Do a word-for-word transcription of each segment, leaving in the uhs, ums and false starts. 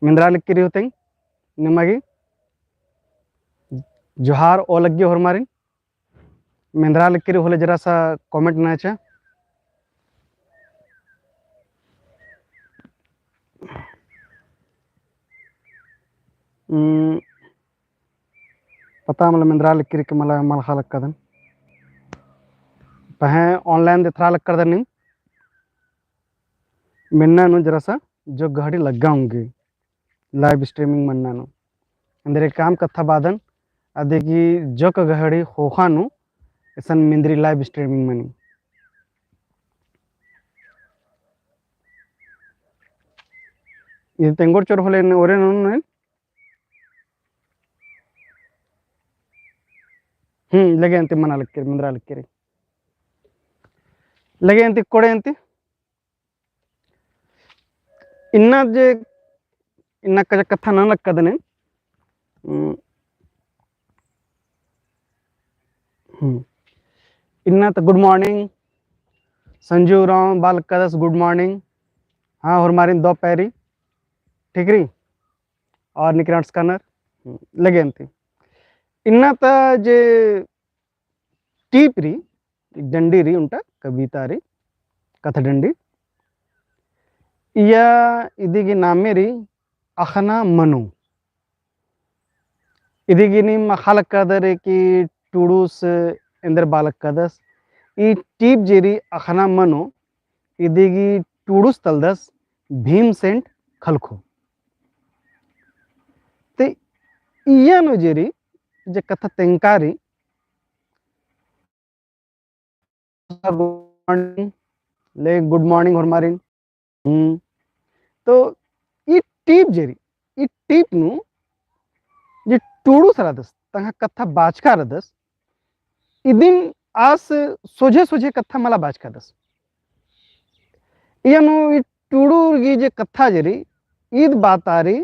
मेंदरा लक्की रई हूँ तेंग, निमा गे जोहार ओ लग्गी होरमारिन। मेंदरा लक्की रई होले जरा सा comment नना चा। हम्म, पता मला मेंदरा लक्की रई कि मला मलखा लक्कादन। पहें online देथरा लक्कादन नीम। मेन्ना नू जरा सा जो गहड़ी लग्गा ओंगी live streaming मन्ना नू। एन्देर एकअम कत्था बअदन, अदिगे जोक गहड़ी ख़ोख़ा नू इसन मेंदरी live streaming मनी। इद तेंगोर चोर होले न-, ओरे नू नू हम्म, लगे अन्ती मना लक्की रई, मेंदरा लक्की रई। लगे अन्ती कोड़े अन्ती। इन्ना जे, इन्ना कजा कत्था नना लक्कादन। हम्म। हम्म। इन्ना तो good morning, संजू उराँव बआ लक्कादस good morning। हाँ, होरमारिन दव पैरी, ठीक रई? और निकराट स्कैनर, हम्म, लगे अन्ती। इन्ना तो जे टीप रई, डंडी रई, ओन्टा कविता रई, कत्था डंडी। इया इदिगे नामे रई अख़ना मनो। इदिगे नीम अख़ा लक्कादर कि टुड़ुस एन्देर बआ लक्कादस। ई टीप जे रई अख़ना मनो, इदिगे टुड़ुस तलदस भीमसेन खलखो। ते इया नू जे रई, जे कत्था तेंगका रई, good morning, ले good morning होरमारिन। हम्म। तो ई टीप जे रई, ई टीप नू जे टुड़ुस रअदस, तंग्है कत्था बाचका रअदस, इदिन आस सोझे सोझे कत्था मला बाचकादस। इया नू ई टुड़ुर गही जे कत्था जे रई, ईद बाता रई,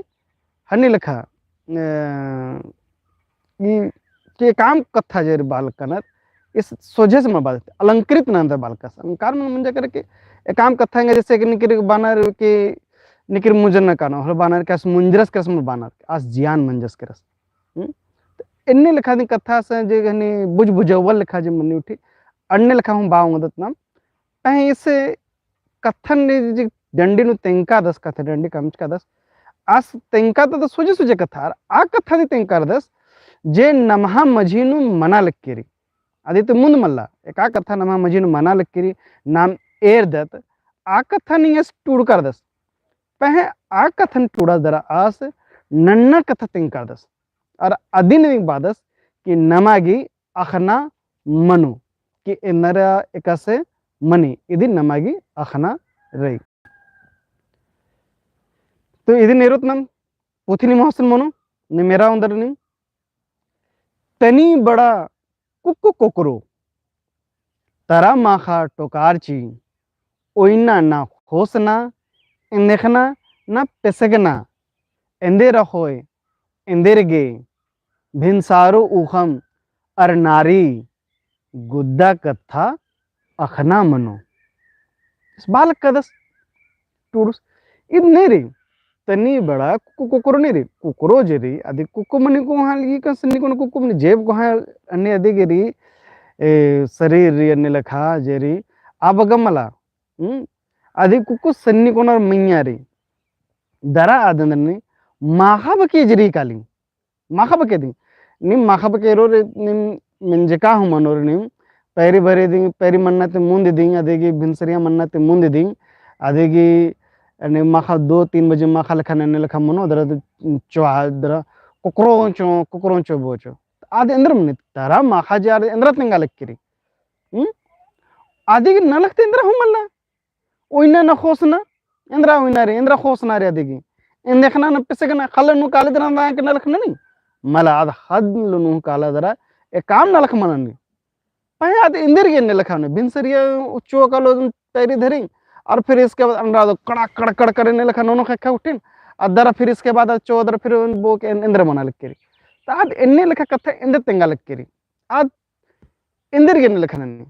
हन्नी लेखा, अ, ई के एकअम कत्था जे रई बआ लक्कनर, इस सोझे से मल बाचस, अलंकृत नन्दर बआ लक्कस। अलंकार मने मंजा केरा कि एकअम कत्था एंगा जैसे कि निकिर बअनर कि निकिर मुंजरना कानो, होले बअनर कि आस मुंजरस केरस मल बअनर, आस ज्ञान मंजस केरस। हम्म? तो एन्ने लेखा दिम कत्था से जे हन्नी बुझ बुझावल लेखा जे मनी उठी, अन्ने लेखा हूँ बआ ओंगदत नाम। तहें इसे कत्थन ने जे डंडी नू तेंगकादस, कत्था डंडी कमचकादस, आस तेंगकादस सोझे सोझे कत्था, अरा आ कत्था दिम तेंगकादस जे नम्है मझी नू मना लक्की रई। अदी तो मुन्द मल्ला, एका कत्था नम्है मझी नू मना लक्की रई, नाम एरदत, आ कत्था नीम आस टुड़कादस। पहें आ कत्थन टुड़ास दरा आस नन्ना कत्था तेंगकादस। अरा अदिन दिम बअदस कि नमा गही अख़ना मनो, कि एन्देर एकासे मनी, इदिन नमा गही अख़ना रई। तो इदिन एरोत नाम, पुथी नीम होसन मनो, नीम एरा ओन्दर नीम। तनी बड़ा कुक्कु कोकरो, तरा माख़ा टोकार ची, ओइन्ना ना ख़ोसना, एन्देख़ना ना पेसगना, एन्देर होय, एन्देर गे, भिनसारो ऊख़म अरनारी, गुद्दा कत्था अख़ना मनो। इस बआ लक्कदस टुड़ुस। इद नी रई, तनी बड़ा कुक्कु कोकरो नी रई, कोकरो जे रई, अदी कुक्कु मनी कोहाँ लगी का सन्नी कोनो कुक्कु मनी जेब कोहाँ अन्ने अदी गे रई, ए, शरीर रई अन्ने लेखा जे रई, आ बग्गे मला, हम्म? अदी कुक्कु सन्नी कोनो मइय्याँ रई, दरा आदन नी, माख़ा बके जे रई काली, माख़ा बके दिम। नीम माख़ा बके एरोर नीम मेंजका हूँ मनोर नीम। पैरी भरे दिम, पैरी मन्ना ती मुन्द दिम, अदिगे भिनसरिया मन्ना ती मुन्द दिम। अदिगे नीम माख़ा दो तीन बजे माख़ा लेखा नन्ने लेखा मनो, दरा चोआ, दरा कोकरो चो, कोकरो चो बोचो। आद एन्देर मनी, तरा माख़ा जे आद एन्देर तेंगा लक्की रई। हम्म? अदिगे नलख ती एन्देर हूँ मल्ला। ओइन्ना ना ख़ोसना, एन्देरा ओइन्ना रई, एन्देरा ख़ोसना रई अदिगे। एन्देख़ना ना पेसगना, ख़ल्ल नू काली दरा ना के नलख ननी। मला आद ख़ल्ल नू काला दरा, एकअम नलख मननी। पहें आद एन्देर गे एन्ने लेखा नू, भिनसरिया उच्चो कालो तैयारी धरी, और फिर इसके बाद अंडा दो कड़ा, कड़, कड़, कड़ एन्ने लेखा नोनो ख़ेक्खा उठिन, आ दरा फिर इसके बाद चो दरा फिर बो के एन-, एन्देर मना लक्की रई। तो आद एन्ने लेखा कत्था एन्देर तेंगा लक्की रई। आद एन्देर गे एन्ने लेखा ननी।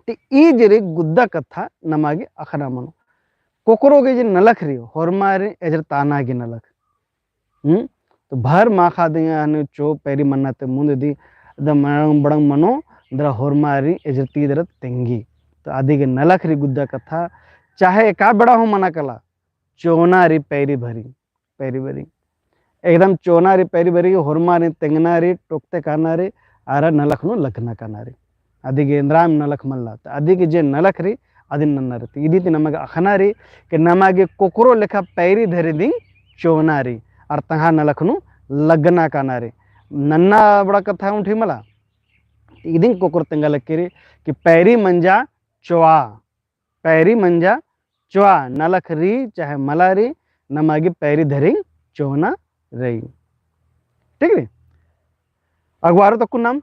ती ई जे रई गुद्दा कत्था नमा गे अख़ना मनो। कोकरो गे जे नलख रई, होरमारिन एजरताना गे नलख। हम्म? तो भर माखा दिंगा हने चो पैरी मन्ना ती मुन्द दी, एकदम बड़ंग बड़ंग मनो, दरा होरमारिन एजरती दरा तेंगी। तो अदिगे नलख रई गुद्दा कत्था, चाहे एका बेड़ा हूँ मना कला, चोना रई पैरी भरी, पैरी भरी। एकदम चोना रई पैरी भरी, होरमारिन तेंगना रई, टोकते काना रई, अरा नलख नू लगना काना रई। अदिगे एन्दराम नलख मल्ला, तो अदिगे जे नलख रई, अदिन नन्ना रई। तो इदी ती नमा गे अख़ना रई, कि नमा गे कोकरो लेखा पैरी धरी दिम चोना रई, अरा तंग्है नलख नू लगना काना रई। नन्ना बड़ा कत्था उठी मला, इदिन कोकरो तेंगा लगी रई, कि पैरी मंजा चोआ, पैरी मंजा चोआ, नलख रई चाहे मला रई, नमा गे पैरी धरी चोना रई। ठीक रई? अगवारो तक्कु नाम,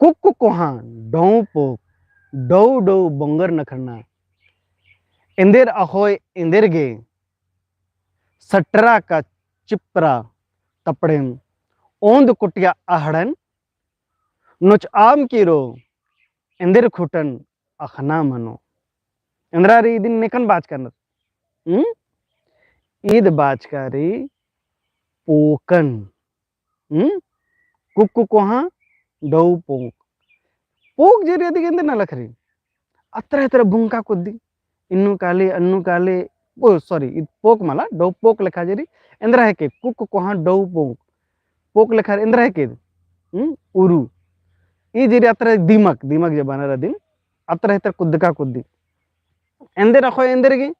कुक्क कोहाँ डौ पोक, डौ डौ बोंगर नखरना, एन्देर अख़ोय एन्देर गे, सटरा का चिपरा तपड़ेम, ओन्द कुटिया अहड़न, नोच आम किरो, एन्देर खुटन अख़ना मनो। एन्दरा रई इदिन नेकन बाचका नत? हम्म? ईद बाचका रई पोकन। हम्म? कुक्क कोहाँ डौ पोक। पोक जे रई अदिगे एन्देर नलख रई। अतरा इतरा भुंगका कुद्दी। इन्नु काली, अन्नु काली, ओ, sorry, ईद पोक मला, डौ पोक लेखा जे रई, एन्दरा हेके, कुक्क कोहाँ डौ पोक। पोक लेखा एन्दरा हेके, हम्म, उरु। ई जे रई अतरा दिमक, दिमक जे बअनर अदिन, अतरा इतरा कुद्दका कुद्दी। एन्देर अख़ोय एन्देर गे,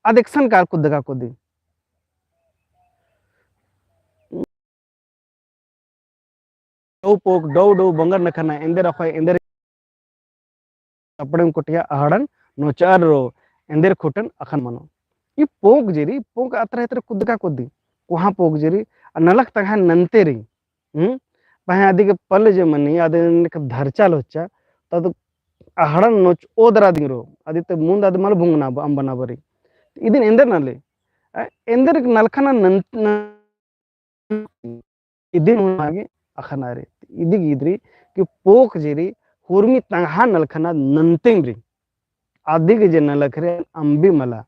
आद एकसन काल कुद्दका कुद्दी। डौ पोक, डौ डौ बोंगर नखरना, एन्देर अख़ोय एन्देर तपड़ेम कुटिया अहड़न, नोच आर रो, एन्देर खुटन अख़ना मनो। ई पोक जे रई, पोक अतरा इतरा कुद्दका कुद्दी। कोहाँ पोक जे रई, आ नलख तंग्है नन्ते रई। हम्म? पहें अदिगे पल्ल जे मनी, अदिन धरचा लोच्चा, तद अहड़न नोच ओदरा दिंगरो, अदि ते मुन्द अद मल भुंगना ब-, अम्बना बरी। इदिन एन्देर नले, आ, एन्देर नलखना नन-, न-, इदिन हूँ नमा गे अख़ना रई। इदिगे ईद रई कि पोक जे रई हुरमी तंग्है नलखना नन्तेम रई। अदिगे जे नलख रई अम्बी मला।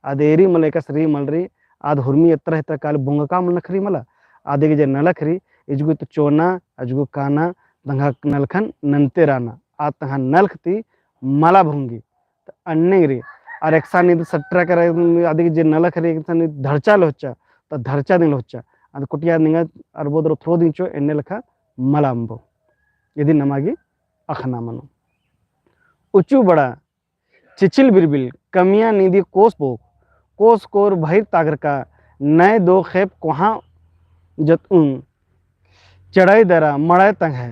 आद एरी मला एकासे रई मल रई, आद हुरमी एतरा एतरा काली भुंगका मल नखरी मला। अदिगे जे नलख रई, इजगु तो चोना, अजगु काना, तंग्है नलखन नन्ते रअना। आद तंग्है नलख ती मला भुंगी। त अन्नेम रई। अरा एकसन ईद सटरा केरा, अदिगे जे नलख रई, एकसन ईद धरचा लोच्चा, त धरचा दिम लोच्चा। आद कुटिया निंगा अरबो दरो थ्रो दिम चो, एन्ने लेखा मला अम्बो। इदिन नमा गे अख़ना मनो। उच्चु बड़ा चिचिल बिरबिल, कमिया निदी कोस पोक, कोस कोर भइर तागरका, नय दो खेप कोहाँ जतउन, चड़ाई दरा मड़ाई तंग्है,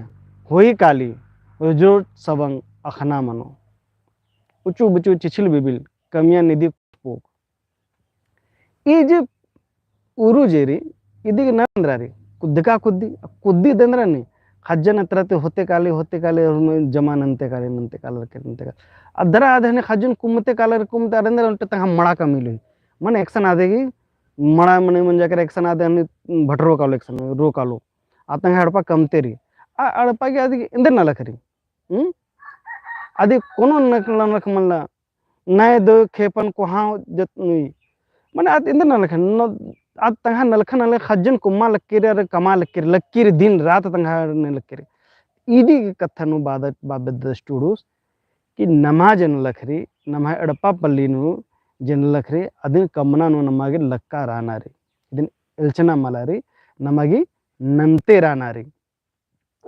होई काली, रुजरोट सवंग अख़ना मनो। उचु बुचु चिछिल बिबिल, कमिया निदी पोक। ई जे उरु जे रई, इदिगे नन्दरा रई, कुद्दका कुद्दी, कुद्दी दन्दरा नी, खज्जन अतरा ती होते काले, होते काले, जमा नन्ते काले, नन्ते काले, नन्ते काले। अदरा आद हने खज्जन कुम्मते काले, कुम्मते अरेन्दरा ओन्टे तंग्है मड़ा कमी लोई। मने एकसन आदे गे मड़ा मने मंजा केरा एकसन आदे हने भटरो कालो, एकसन रो कालो। आ तंग्है एड़पा कमते रई। आ एड़पा गे अदिगे एन्देर नलख रई। हम्म? अदिगे कोनो नलख, नलख मल्ला, नय दो खेपन कोहाँ जतउन। मने आद एन्देर नलख, न-, आद तंग्है नलख नले खज्जन कुम्मा लक्की रई, अरा कमा लक्की रई, लक्की रई, दिन रात तंग्है नलख रई। इदी कत्था नू बाबत, बाबत दस टूड़ुस कि नमा जे नलख रई, नमा एड़पा पल्ली नू जे नलख रई, अदिन कमना नू नमा गे लक्का रअना रई। अदिन एल्चना मला रई, नमा गे नन्ते रअना रई।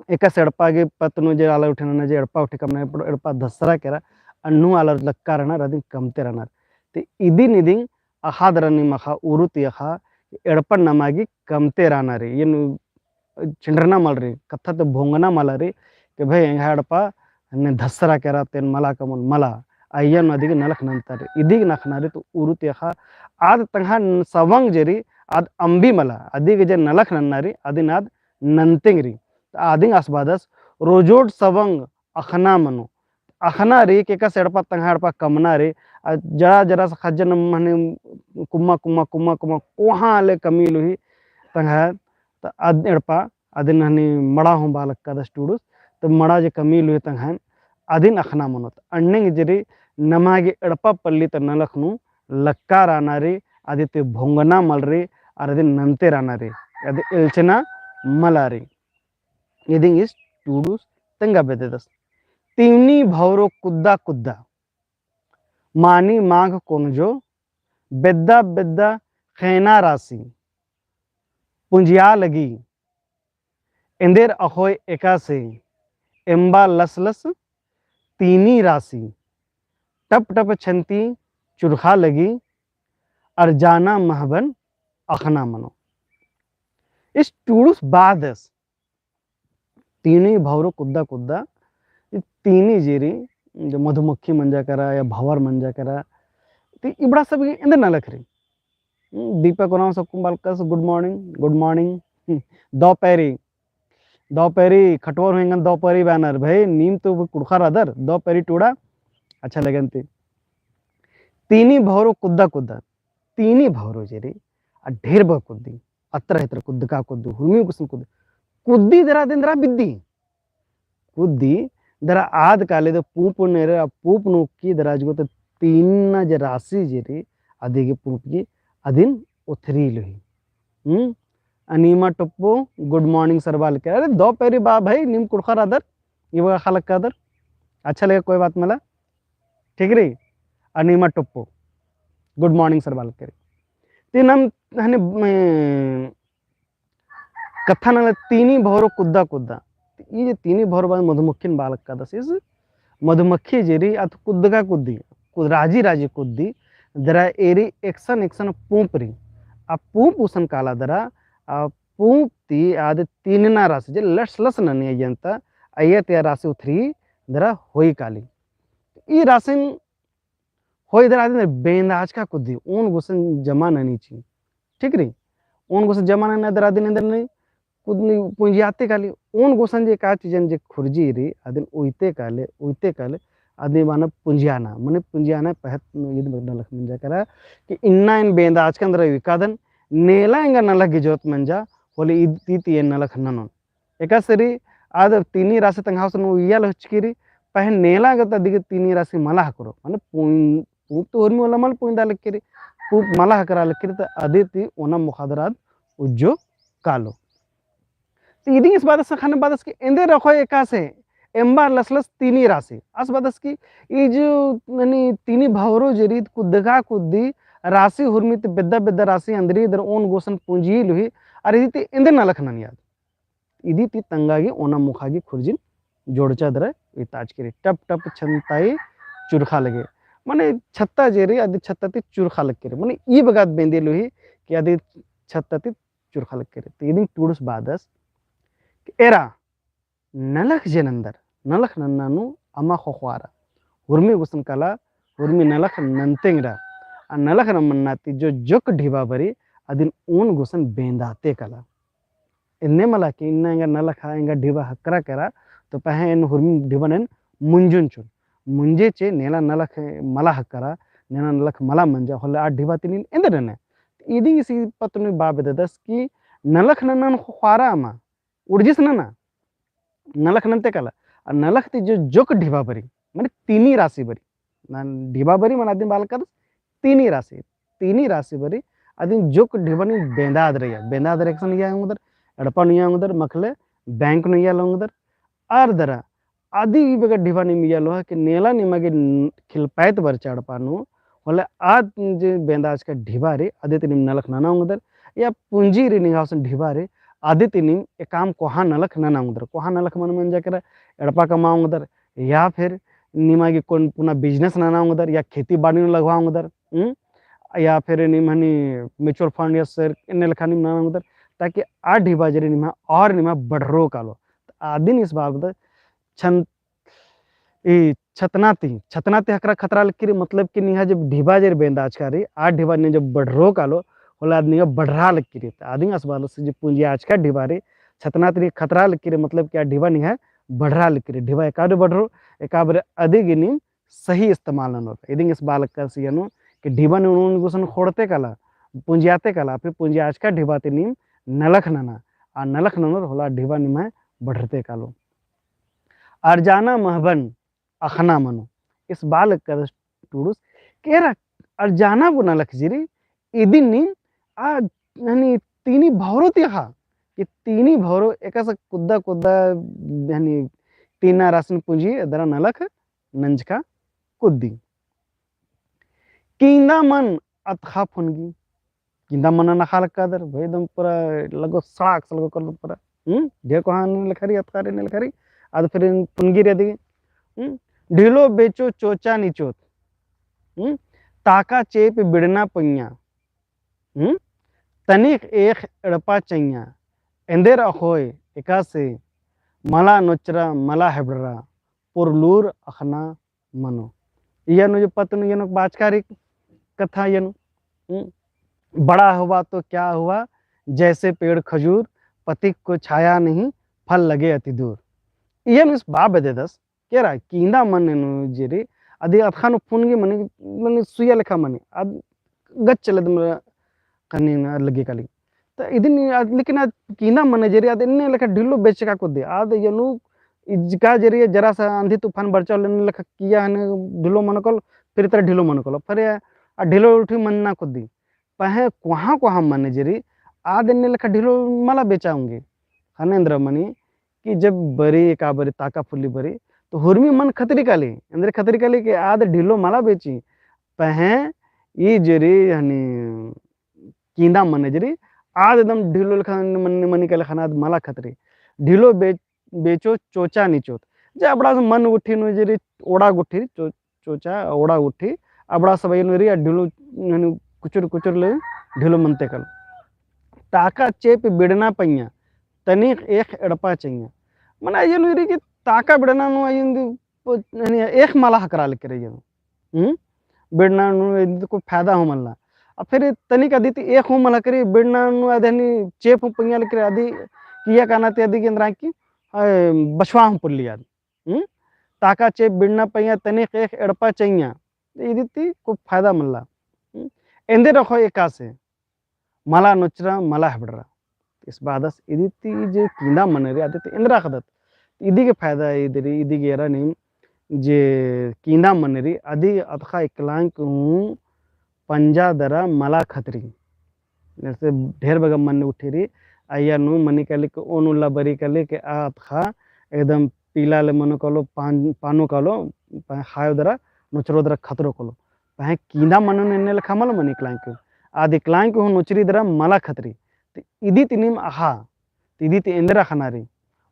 एकासे एड़पा गे पत्त नू जे आलर उठे नना जे एड़पा उठे कमना, एड़पा धसरा केरा, अन्नु आलर लक्का रअना रई, अदिन कमते रअना रई। ते इदिन इदिन अख़ा दरा नीम अख़ा, उरु ती अख़ा, एड़पन नमा गे कमते रअना रई। एन छिंडरना मल रई, कत्था ती भोंगना मला रई, कि भई एंग्है एड़पा ने धसरा केरा तेन मला कमओन मला, अइय्या नू अदिगे नलख नन्ता रई, इदिगे नखना रई, तो उरु ती अख़ा, आद तंग्है सवंग जे रई, आद अम्बी मला, अदिगे जे नलख नन्ना रई, अदिन आद नन्तेंग रई। तो अदिन आस बअदस, रोजोट सवंग अख़ना मनो, अख़ना रई, कि एकासे एड़पा तंग्है एड़पा कमना रई, आ जरा जरा से खज्जन मने कुम्मा, कुम्मा, कुम्मा, कुम्मा, कोहाँ ले कमी लुही तंग्है, त आद एड़पा, अदिन हनी मड़ा हूँ बआ लक्का दस टूड़ुस, त मड़ा जे कमी लुही तंग्है, अदिन अख़ना मनो। त अन्नेंग जे रई, नमा गे एड़पा पल्ली ता नलख नू लक्का रअना रई, अदी ती भोंगना मल रई, अरा अदिन नन्ते रअना रई, अदी एल्चना मला रई। इदिन ईस टूड़ुस तेंगा बेद्ददस। तीनी भौरो कुद्दा कुद्दा, मानी माघ कोनजो, बेद्दा बेद्दा ख़ेना रासी पुंजिया लगी। एन्देर अख़ोय एकासे, एम्बा लसलस तीनी रासी, टप टप छन्ती चुरख़ा लगी, अरजाना महबन अख़ना मनो। ईस टूड़ुस बादस, तीनी भौरो कुद्दा कुद्दा, ई तीनी जे रई, जो मधुमक्खी मंजा केरा या भंवर मंजा केरा, ती इबड़ा सब एन्देर नलख रई। हम्म, दीपक उराँव सक्कुम बालकस, good morning, good morning। हम्म, दौ पैरी, दौ पैरी, खटवर हुएंगन दौ पैरी बअनर, भाई, नीम तो कुँड़ुख़र रअदर, दौ पैरी टूड़ा, अच्छा लगेन ती। तीनी भौरो कुद्दा कुद्दा, तीनी भौरो जे रई, आ ढेर बग्गे कुद्दी, अतरा इतरा कुद्दका कुद्दी, हुरमी गुसन कुद्दी, कुद्दी दरा अदिन दरा बिद्दी। कुद्दी दरा आद काले दे पूँप नेरे, आ पूँप नू की दरा अजगो ता तीना जे रासी जे रई, अदी गे पूँप की अदिन उथरी लुही। हम्म? अनीमा टोप्पो, good morning सरबालके। अरे, दौ पैरी बा भाई, नीम कुँड़ुख़र रअदर, ई बग्गे ख़लक्कादर। अच्छा लगे, कोई बात मला। ठीक रई? अनीमा टोप्पो, good morning सरबालके। ती नाम हने, अ, कत्था नना तीनी भौरो कुद्दा कुद्दा। ई जे तीनी भौरो बाद मधुमक्खिन बालकदस, ईस मधुमक्खी जे रई, अद कुद्दका कुद्दी, कुद-, राजी राजी कुद्दी, दरा एरी एकसन एकसन पूँप रई। आ पूँप गुसन काला दरा, आ पूँप ती आद तीनना रासी, जे लस लस ननी अइयन्ता, अइया ती आ रासी उथरी दरा होई काली। ई रासिन होई दरा अदिन बेंदाचका कुद्दी, ओन गुसन जमा ननी ची। ठीक रई? ओन गुसन जमा ननी दरा अदिन एन्देर ननी, कुद्दी पुंजियाते काली, ओन गुसन जे का चीजन जे खुर्जी रई, अदिन उइते काले, उइते काले, अदिन बाना पुंजियाना, मने पुंजियाना पहत ईद नलख मंजा केरा, कि इन्ना एन बेंदाचकन दरा उइकादन, नेला एंगा नलख गे जरूरत मंजा, होले ईद ती ती एन नलख ननोन। एकासे रई आद तीनी रासी तंग्है गुसन उइया लहचकी रई, पहें नेला गे ता अदी गे तीनी रासी मला हकरो, मने पूँप, पूँप तो हुरमी वाला मल पूँपदा लगी रई, पूँप मला हकरा लगी रई, ता अदी ती ओना मोख़ा दरा आद उज्जो कालो। तो इदिंग ईस बादस ख़ने बादस कि एन्देर अख़ोय एकासे, एम्बा लसलस तीनी रासी। आस बादस कि ई जो ननी तीनी भौरो जे रई कुद्दका कुद्दी, रासी हुरमी ती बेद्दा बेद्दा रासी अन्दरी दरा ओन गुसन पुंजी लुही, अरा इदी ती एन्देर नलख ननियाद। इदी ती तंगा गे ओना मोख़ा गे खुर्जिन जोड़चा दरा उइताचकी रई। टप टप छन्ताई चुरख़ा लगे। मने छत्ता जे रई, अदी छत्ता ती चुरख़ा लगे रई। मने ई बग्गे आद बेंदी लुही कि अदी छत्ता ती चुरख़ा लगे रई। तो इदिंग टूड़ुस बादस कि एरा नलख जे नन्दर, नलख नन्ना नू अमा ख़ोख़वारा। हुरमी गुसन काला, हुरमी नलख नन्तेंगरा। आ नलख नन्ना ती जो जोक ढिबा बरी, अदिन ओन गुसन बेंदाते काला। एन्ने मला कि इन्ना एंगा नलख हा, एंगा ढिबा हकरा केरा, तो पहें एन हुरमी ढिबन एन मुंजुन चुन। मुंजे चे नेला नलख मला हकरा, नेला नलख मला मंजा, होले आ ढिबा ती नीन एन्देर नने। इदिंग ईस पत्त नू बा बेद्ददस कि नलख नन्ना नू ख़ोख़वारा अमा, उड़जिस नना, नलख नन्ते काला, आ नलख ती जो जोक ढिबा बरी, मने तीनी रासी बरी, ना ढिबा बरी मने अदिन बालकदस तीनी रासी, तीनी रासी बरी, अदिन जोक ढिबा नीम बेंदादर या, बेंदादर एकसन या ओंगदर, एड़पा नू या ओंगदर, मखले बैंक नू या ओंगदर, आर दरा, अदी ई बग्गे ढिबा नीम या लोहा कि नेला निमा गे न-, खिलपायत बरचा एड़पा नू, होले आद जे बेंदाचका ढिबा रई, अदी ती नीम नलख नना ओंगदर, या पुंजी रई निंग्है गुसन ढिबा रई, अदी ती नीम एकअम कोहा नलख नना ओंगदर। कोहा नलख मल मंजा केरा एड़पा कमआ ओंगदर, या फिर निमा गे कोन पुना business नना ओंगदर, या खेती बाड़ी नू लगवा ओंगदर, हम्म? या फिर नीम हनी mutual fund या share एन्ने लेखा नीम नना ओंगदर, ताकि आ ढिबा जे रई निम्है और निम्है बढ़रो कालो। तो अदिन ईस बार बदर छन ई छतना ती, छतना ती हकरा खतरा लगी रई, मतलब कि निंग्है जब ढिबा जे रई बेंदाचका रई, आ ढिबा नीम जब बढ़रो कालो, होले आद निंग्है बढ़रा लगी रई। त अदिन आस बादस जे पुंजियाचका ढिबा रई, छतना ती नीम खतरा लगी रई, मतलब कि आ ढिबा निंग्है बढ़रा लगी रई। ढिबा एका बारी बढ़रो, एका बारी अदी गे नीम सही इस्तेमाल ननोर। इदिंग ईस बालकदस इय्या नू कि ढिबा नीम ओन गुसन ख़ोंड़ते काला, पुंजियाते काला, फिर पुंजियाचका ढिबा ती नीम नलख नना, आ नलख ननोर होले आ ढिबा निम्है बढ़रते कालो। अरजाना महबन अख़ना मनो। ईस बालकदस टुडुस, केरा अरजाना बना लख जिरी, इदिन नीम आ, यानी तीनी भौरो ती अख़ा, कि तीनी भौरो एकासे कुद्दा कुद्दा, यानी तीना रासिन पुंजी एदरा नलख नंजका कुद्दी। कींदा मन अतख़ा फुनगी, कींदा मन नखा लक्का दर, भाई एकदम पूरा लगो सड़ाक से लगो कर पूरा। हम्म? ढेर कोहा ने लखरी, अतख़ा रे ने लखरी, आद फिर फुनगी रे दी। हम्म? ढिलो बेचो चोचा निचोत। हम्म? ताका चेप बिड़ना पइया। हम्म? तनिक एख एड़पा चइया। एन्देर अख़ोय एकासे मला नोचरा, मला हेबड़रा, पुरलूर अख़ना मनो। इया नू जो पत्त नू इया नू बाचकारी कत्था इया नू। हम्म? बड़ा हुआ तो क्या हुआ, जैसे पेड़ खजूर, पथिक को छाया नहीं, फल लगे अति दूर। इया नू इस बा बेद्ददस, केरा, कींदा मन नू जिरी, अदी अतख़ा नू फुनगी मनी, मनी सुइया लेखा मनी, आद गच चले दम कनी ना लगे काली। त इदिन आद, लेकिन आद कींदा मन जिरी, आद एन्ने लेखा ढिलो बेचका कुद्दी, आद इया नू इजका जिरी जरा सा आंधी तूफान बरचा होले एन्ने लेखा किया हने ढिलो मनकल, फिर इतरा ढिलो मनकल, फिर आ ढिलो उठी मन्ना कुद्दी। पहें कोहाँ कोहाँ मन जिरी, आद एन्ने लेखा ढिलो मला बेचा ओंगी। ख़ने एन्दरा मनी कि जब बरी, एका बरी, ताका फुल्ली बरी, तो हुरमी मन खतरी काली, एन्दरे खतरी काली कि आद ढिलो मला बेची, पहें ई जिरी, यानी कींदा मन जिरी, आद एकदम ढिलो लेखा मन, मनी काली ख़ने आद मला खतरी। ढिलो बे-, बेचो चोचा निचोत। जे अबड़ा मन उठी नू जिरी, ओड़ा गुठी, चो-, चोचा ओड़ा उठी, अबड़ा सब इया नू रई, आ ढिलो, यानी कुचुर कुचुर ले ढिलो मनते कल। ताका चेप बिड़ना पइया, तनिक एख एड़पा चइया। मने इया नू रई कि ताका बिड़ना नू अइंदी, यानी एख मला हकरा लेके रई इया नू। हम्म? बिड़ना नू अइंदी कोई फायदा हूँ मल्ला। आ फिर तनिक अदी ती एख हूँ मला करी, बिड़ना नू अदहनी चेप हूँ पइया लेके रई अदी, किया काना ती अदी के एन्दरा की, अय, बछवा हूँ पुल्ली आद। हम्म? ताका चेप बिड़ना पइया तनिक एख एड़पा चइया। इदी ती कोई फायदा मल्ला। हम्म? एन्देर अख़ोय एकासे मला नोचरा, मला हेबड़रा। इस बादस इदी ती जे कींदा मन रई, अदी ती एन्दरा ख़दत। इदी गे फायदा इदी रई, इदी गे एरा नीम जे कींदा मन रई, अदी अतख़ा इकलांग हूँ पंजा दरा मला खतरी। जैसे ढेर बग्गे मन उठी रई, अइया नू मनी काली के ओन उल्ला बरी काली के आ अतख़ा एकदम पीला ले मनो कालो, पान-, पानो कालो, पहें ख़ायो दरा, नोचरो दरा खतरो कालो। पहें कींदा मन नू एन्ने लेखा मल मनी इकलांग हूँ। आद इकलांग हूँ नोचरी दरा मला खतरी। ते इदी ती नीम अख़ा, ते इदी ती एन्देर अख़ना रई।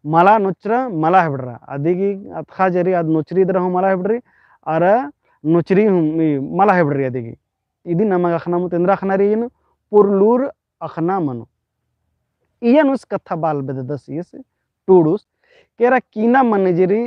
मला नोचरा, मला हेबड़रा। अदी गे अतख़ा जिरी, आद नोचरी दरा हूँ मला हेबड़री, अरा नोचरी हूँ, ई, मला हेबड़री अदी गे। इदी नमा गे अख़ना मनो, ते एन्देर अख़ना रई, इयन पुरलूर अख़ना मनो। इया नू इस कत्था बआ बेद्ददस इस टुडुस, केरा कींदा मन जिरी,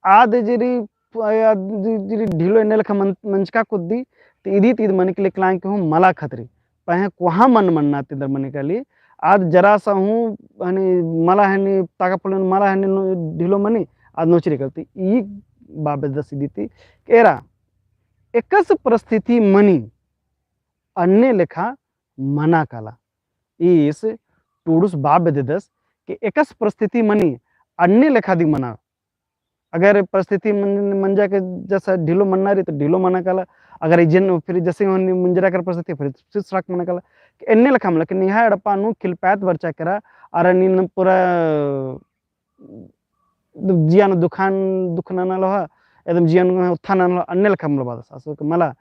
आद जिरी, आद जिरी ढिलो एन्ने लेखा मन-, मंजका कुद्दी, ते इदी ती इद मनी काली इकलांग हूँ मला खतरी। पहें कोहाँ मन मन्ना ती एन्देर मनी काली, आद जरा सा हूँ, हनी मला हनी ताका फुल्ली मला हनी नो-, ढिलो मनी, आद नोचरी काली। ते ई बआ बेद्ददस इदी ती, केरा एकस परिस्थिति मनी, अन्ने लेखा मना काला। ईस टुडुस बआ बेद्ददस कि एकस परिस्थिति मनी अन्ने लेखा दिम मना। अगर परिस्थिति मन-, मंजा के जैसा ढिलो मन्ना रई तो ढिलो मना काला। अगर इजन फिर जैसे हूँ मुंजरा कर परिस्थिति फिर, फिर सड़ाक मना काला। कि एन्ने लेखा मला कि निंग्है एड़पा नू खिलपायत बरचा केरा, अरा नीन पूरा जिया नू दुखान दुख नना लोहा, एकदम जिया नू उत्थान नना लोहा, अन्ने लेखा मला बअदस। आसो के मला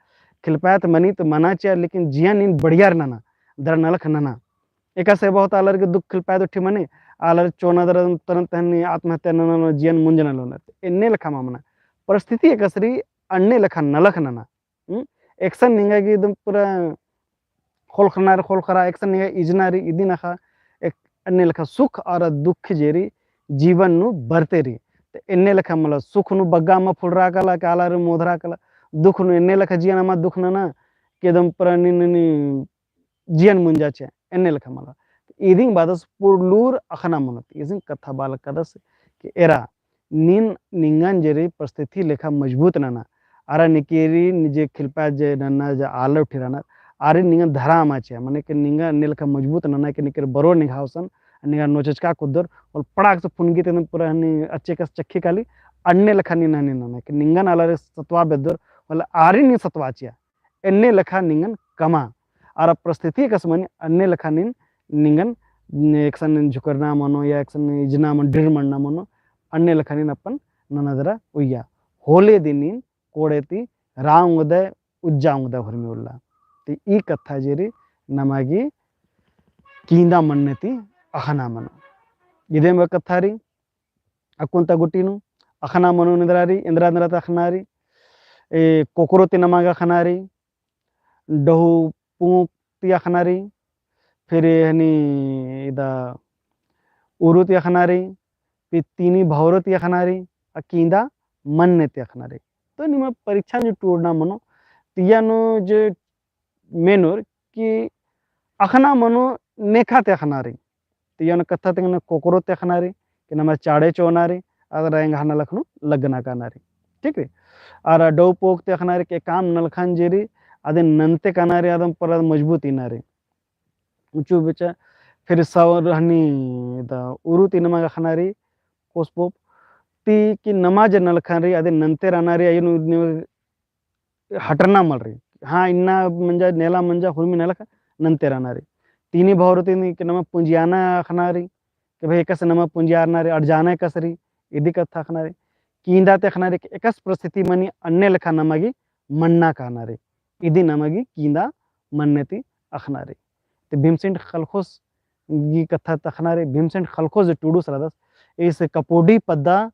खिलपायत मनी तो मना चिआ, लेकिन जिया नीन बढ़िया नना, दरा नलख नना। एकासे बहुत आलर गे दुख खिलपायत उठी मनी, आलर चोना दरा तुरंत हनी आत्महत्या नना लोना, जियन मुंजना लोना। एन्ने लेखा मा मना। परिस्थिति एकासे रई, अन्ने लेखा नलख नना। हम्म? एकसन निंगा गे एकदम पूरा खोलखना रे खोलखरा, एकसन निंगा इजना रई, इदिन अख़ा, एक अन्ने लेखा सुख और दुख जे रई जीवन नू बरते रई। ते एन्ने लेखा मला सुख नू बग्गा मा फुलरा काला, काला रे मोधरा काला, दुख नू एन्ने लेखा जियन मा दुख नना, के एकदम पूरा नी, नी, नी, जियन मुंजा चिआ, एन्ने लेखा मला। इदिंग बअदस पुरलूर अख़ना मनोत, इदिंग कत्था बआ लगदस कि एरा, नीन निंगन जे रई परिस्थिति लेखा मजबूत नना, अरा निकेरी निजे खिलपा जे नना जे आलर उठी रअनर, आरिन निंगन धरा अमा चिआ, मने कि निंगन एन्ने लेखा मजबूत नना कि निकेर बरोर निंग्है गुसन, निंगन नोचचका कुद्दोर, और पड़ाक से फुनगी ते पूरा हनी अच्छे कस चक्खी काली, अन्ने लेखा नीन हनी नना कि निंगन आलर सतवा बेद्दोर, मतलब आरिन नीन सतबाचिया, एन्ने लेखा निंगन कमा। आर परिस्थिति एकासे मनी अन्ने लेखा नीन निंगन एकसन झुकरना मनो या एकसन इजना मनो, ढिर मन्ना मनो, अन्ने लेखा नीन अपन नना दरा उइया। होले दिन नीन कोड़े ती रा ओंगदय, उज्जा ओंगदय होरमी उल्ला। ती ई कत्था जे रई नमा गे कींदा मन्ने ती अख़ना मनो। इदे एम कत्था रई, अक्कुन ता गुट्ठी नू अख़ना मनो एन्दरा रई, एन्दरा एन्दरा ता अख़ना रई, ए, कोकरो ती नमा गे अख़ना रई, डहु पूंक ती अख़ना रई, फिर हनी इदा उरु ती अख़ना रई, फिर तीनी भौरो ती अख़ना रई, आ कींदा मन्ने ती अख़ना रई। तो निमा परीक्षा जो टूड़ना मनो, तिया नू जो मेनोर कि अख़ना मनो नेखा ती अख़ना रई। तो यान कत्था तेंगना कोकरो ती अख़ना रई, कि नमा चाड़े चोना रई, अदरा एंग्है नलख नू लगना काना रई। ठीक रई? आर डहु पूंक ती अख़ना रई, कि काम नलखन जे रई, अदिन नन्ते काना रई, अदिन पर मजबूत इना रई। उच्चु बेचा, फिर सौर हनी दा उरु ती नमा गे अख़ना रई, कोस पोप, ती कि नमा जे नलखन रई, अदिन नन्ते रअना रई, अयो नू हटरना मल रई। हाँ, इन्ना मंजा, नेला मंजा, हुरमी नेला का नन्ते रअना रई। तीनी भौरो ती कि नमा पुंजियाना अख़ना रई, कि भाई एकासे नमा पुंजियारना रई, अड़जाना एकासे रई, इदी कत्था अख़ना रई। कींदा ती अख़ना रई, कि एकासे परिस्थिति मनी अन्ने लेखा नमा गे मन्ना काना रई। इदी नमा गे कींदा मन्ने ती अख़ना रई। ते भीमसेन ख़लख़ोस गही कत्था ती अख़ना रई, भीमसेन ख़लख़ोस जे टूड़ुस रअदस, ईस कपोडी पद्दा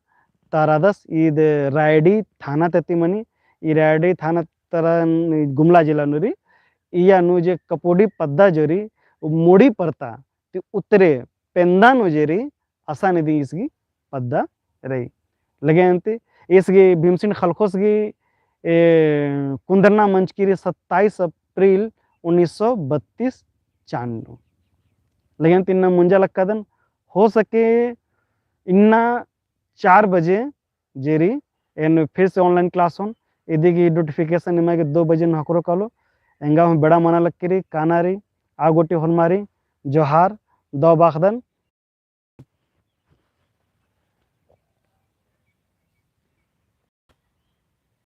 ता रअदस, ईद रायडी थाना तती मनी, ई रायडी थाना तरा गुमला जिला नू रई, इया नू जे कपोडी पद्दा जो रई, मुड़ी परता, ती उत्तरे पेंदा नू जे रई, असन इदी ईस गही पद्दा रई। लगे अन्ती, ईस गही भीमसेन ख़लख़ोस गही, ए, कुन्दरना मंजकी रई सत्ताईस अप्रैल उन्नीस सौ बत्तीस चान नू। लगे अन्ती इन्ना मुंजा लक्कादन, हो सके इन्ना चार बजे जे रई, एन फिर से online class होन, इदी गही notification निमा गे दो बजे नू ख़क्खरो कालो, एंगा हूँ बेड़ा मना लक्की रई, काना रई, आ गूटी होरमारिन, जोहार, दव बाख़दन,